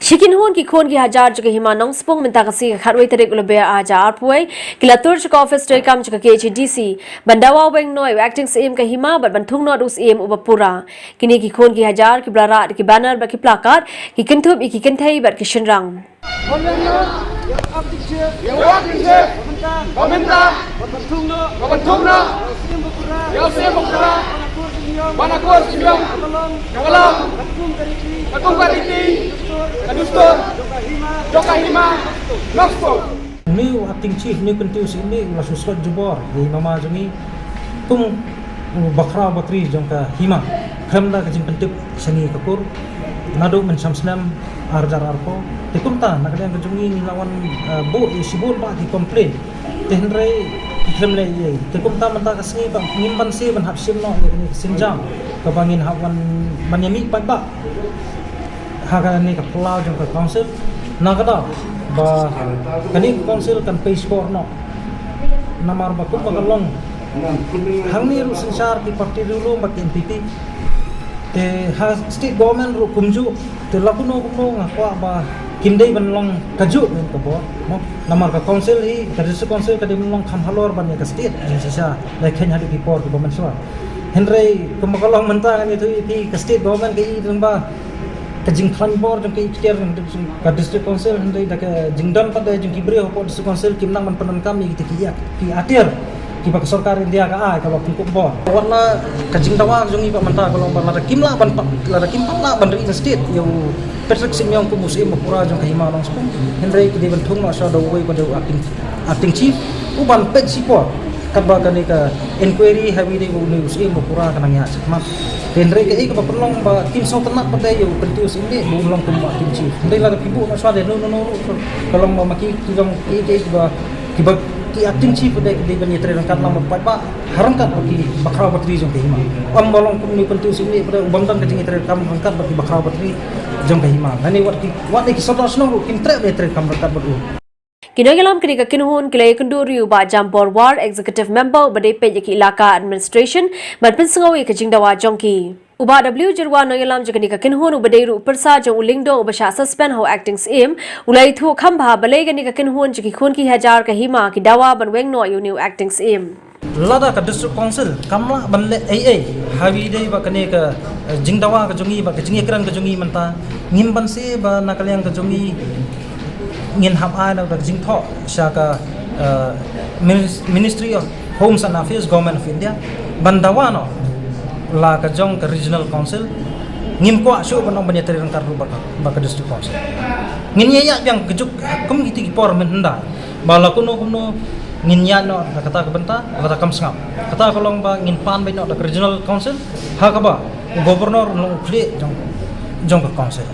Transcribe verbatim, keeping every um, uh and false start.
Shi kynhun ki khun ki hajar jong ka Hima Nongspung mynta ka sngi ka khatwei tarik u Lber ar hajar arphew wei ki la tur sha ka office treikam jong ka K H A D C ban dawa weng noh ïa u acting Syiem ka Hima bad ban thung noh da u Syiem uba pura. Kine ki khun ki hajar kiba la rah da ki banner bad ki placard ki kynthup ïa ki kynthei bad ki shynrang. Une u acting chief, une u kyntiew Syiem u la shu sot jubor ïa i mama jong ngi kum u bakhraw batri jong ka Hima. Khlem da ka jingpyntip sha ngi ka kur naduh mynshem snem ar hajar arphew. Te kumta na ka liang ka jong ngi ngi la wan, eh, buh ïa shibun bah ki complain. Te hynrei ki khlem leh ei ei. Te kumta mynta ka sngi ba ngim banse ban hap shim noh ïa kane ka sienjam kaba ngin hap wan ban ïa mih paidbah ha kane ka phyllaw jong ka council. Na ka daw ba kane ka council kan pei shkor noh. Namar ba kumba ka long hangne ruh synshar ki party riewlum bad ki N P P. Te ha state government ruh kumjuh. Te la kumno kumno nga kwah ba kim dei ban long kajuh kane ka bor, mo. Namar ka council hi, ka district council ka dei ban long kham halor ban ïa ka state jingshisha, la kheiñ haduh ki por kiba mynshuwa. Hynrei kumba ka long mynta ngan ïathuh ïa phi, ka state government ka i lyngba ka jingkhlaiñ bor jong ka ikhtiar jong ka district council, hynrei da ka jingdon pat de jong ki briew hapoh district council kim nang ban pyndonkam ïa kita ki ïa ki atiar kiba ka sorkar India ka ai kaba pynkup bor. Wat la ka jingdawa jong ngi ba mynta ka long ba lada kim lah ban pat, lada kim pat lah ban reinstate ïa u Patrick Syiem kum u Syiem ba pura jong ka Hima Nongspung, hynrei ki dei ban thung noh shuwa da uwei ba dei u acting, acting chief u ban peit shipor. Katba kane ka inquiry ha wi dei ba une u Syiem ba pura ka nang ïaid shakhmat. Te hynrei kaei kaba pynlong ba kim sngewtynnat pat de ïa u kyntiew Syiem ba un long kum u acting chief. Hynrei lada phi buh noh shuwa de no no no ruh ka long ba ma ki ki long ki ki ba kiba ki acting chief pat de ki dei ban ïatrei ryngkat lang bad paidbah ha ryngkat bad ki bakhraw batri jong ka Hima. Ym ba long kum une u kyntiew Syiem pat de u bym don ka jingïatrei ryngkat ryngkat bad ki bakhraw batri jong ka Hima. Lane wat ki, wat de ki sordar shnong ruh kim treh ban ïatrei ryngkat ryngkat bad u. Ki nongïalam kane ka kynhun ki la ïakynduh ïa u Bah Jambor War, Executive Member uba dei peit ïa ka Elaka Administration, ban pynsngew ïa ka jingdawa jong ki. U Bah W Jyrwa, nongïalam jong kane ka kynhun uba dei ruh u pyrsa jong u Lyngdoh uba shah suspend ha u acting Syiem, u la ïathuh kham bha balei kane ka kynhun jong ki khun ki hajar ka Hima ki dawa ban weng noh ïa une u acting Syiem. Lada ka District Council kam lah ban leh ei ei ha wi dei ba kane ka, eh, jingdawa ka jong ngi, ba ka jingïakren ka jong ngi mynta, ngim banse ba na ka liang ka jong ngi ngin hap ai na ka jingthoh sha ka, eh, Minis-, Ministry of Homes and Affairs, Government of India, ban dawa noh la ka jong ka Regional Council. Ngim kwah shuh ban ong ban ïatrei ryngkat ruh ba ka, ba ka District Council. Ngin ïa ïaid biang ka juk kum kiti ki por mynhyndai. Ba la kumno kumno ngin ïaid noh da kata ka bynta, kata kam sngap. Kata ka long ba ngin pan beit noh da ka Regional Council, ha kaba u Governor u long u khlieh jong, jong ka Council.